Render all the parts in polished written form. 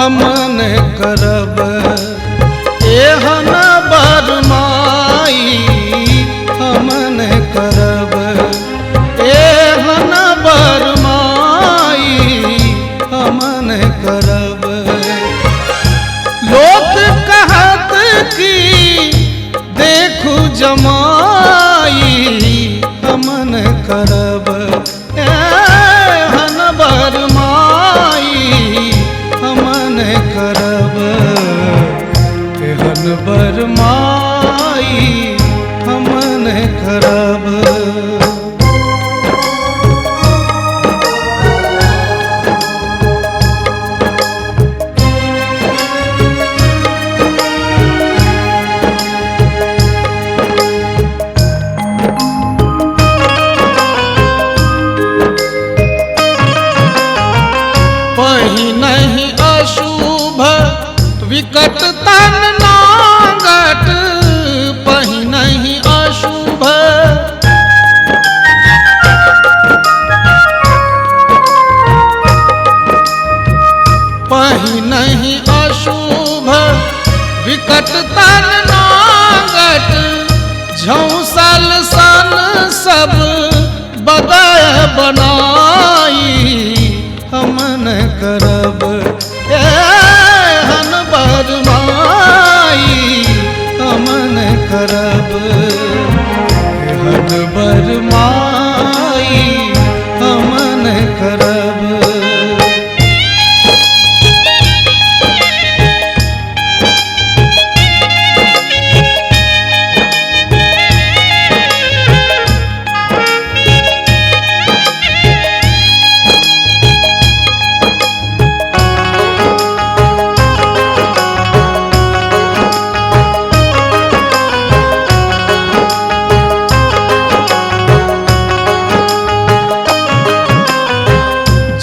हम न करब, एहन बरमाई हम न करब, एहन बरमाई हम न करब। लोक कहत की देखू जमाई हम न करब, एहन बरमाई हम न करब, एहन बरमाई हम न करब। नहीं अशुभ विकट तन नांगट, पहि नहीं अशुभ पहि नहीं अशुभ विकट तन नांगट, झौसल सन सब बदय बनाई हम न करब, एहन बरमाई हम न करब, एहन बरमाई हम न करब।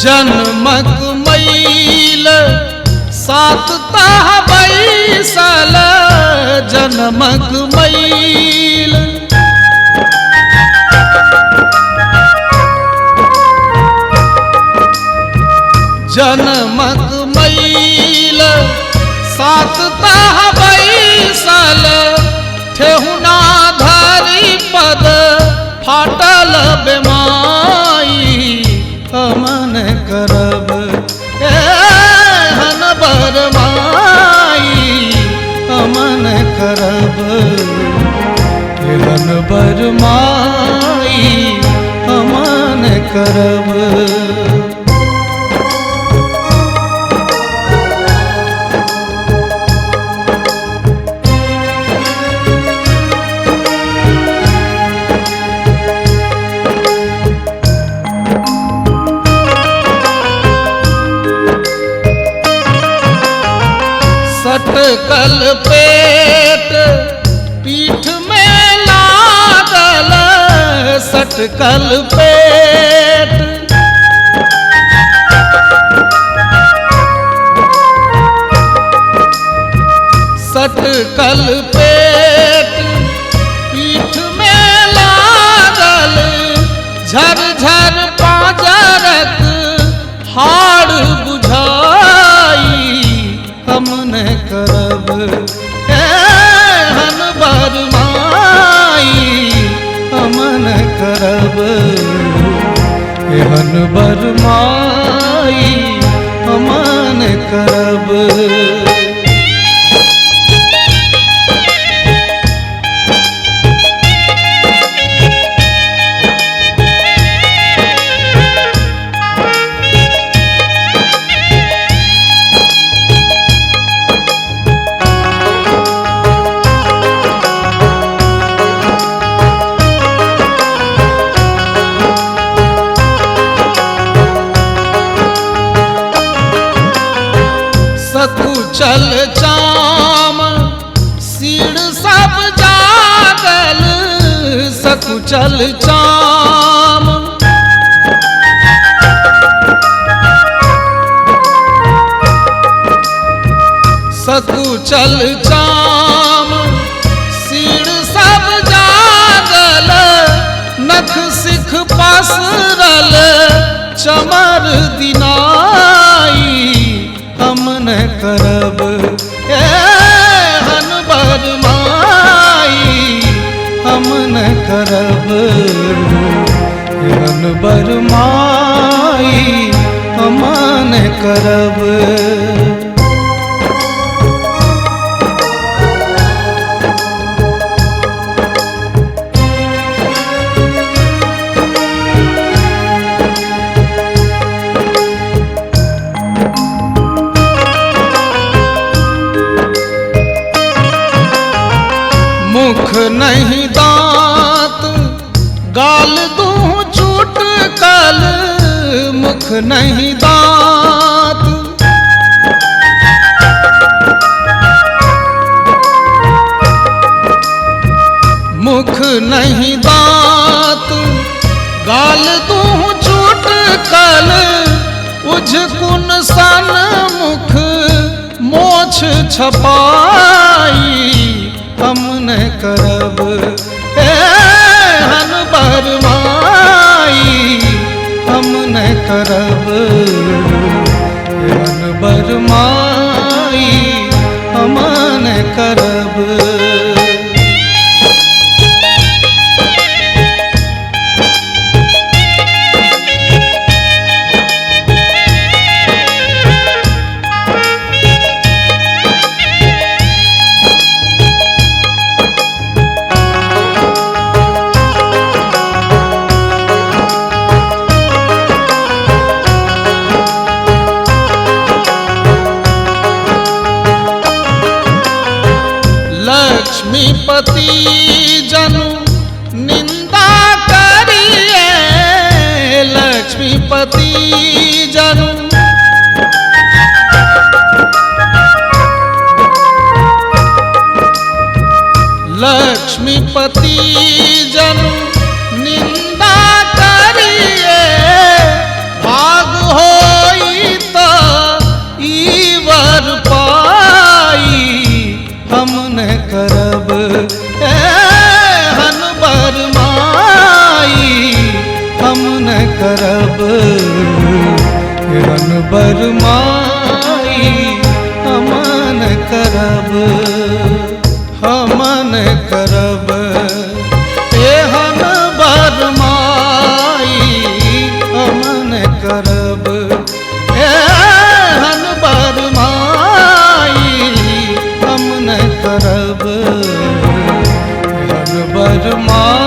जनमक मैल सात तह बैसल, जनमक मैल जनमक मैल सात तह बैसल, ठेहुना धरि पद फाटल बेमाई हम न करब, एहन बरमाई हम न करब, एहन बरमाई हम न करब। सटकल पेट पीठ में लागल, सटकल पेट सटकल पेट पीठ में लागल, झरझर पांजरक हाड़ बुझाई हम न करब, एहन बरमाई हम न करब, एहन बरमाई हम न करब। सकुचल चाम सीड़ सब जागल, सकुचल चाम सकुचल चाम सीड़ सब जागल, नख सिख पसरल चमर दिनाई। हम न करब, एहन बरमाई हम न करब, एहन बरमाई हम न करब। मुख नहीं दांत गाल दूं छूट कल, मुख नहीं दांत मुख नहीं दांत गाल दूं छूट कल, उझकुन सन मुख मोछ छपाई हम न करब, एहन बरमाई हम न करब, एहन बरमाई हम न करब। लक्ष्मीपति जनु निंदा करिए, लक्ष्मीपति जनु लक्ष्मीपति जनु निंदा करिए, भाग होई त ई वर पाई हम न करब, एहन बरमाई हम न करब, एहन बरमाई हम न करब, हम न करब, एहन बरमाई हम न करब, एहन बरमाई हम न करब, एहन बरमाई।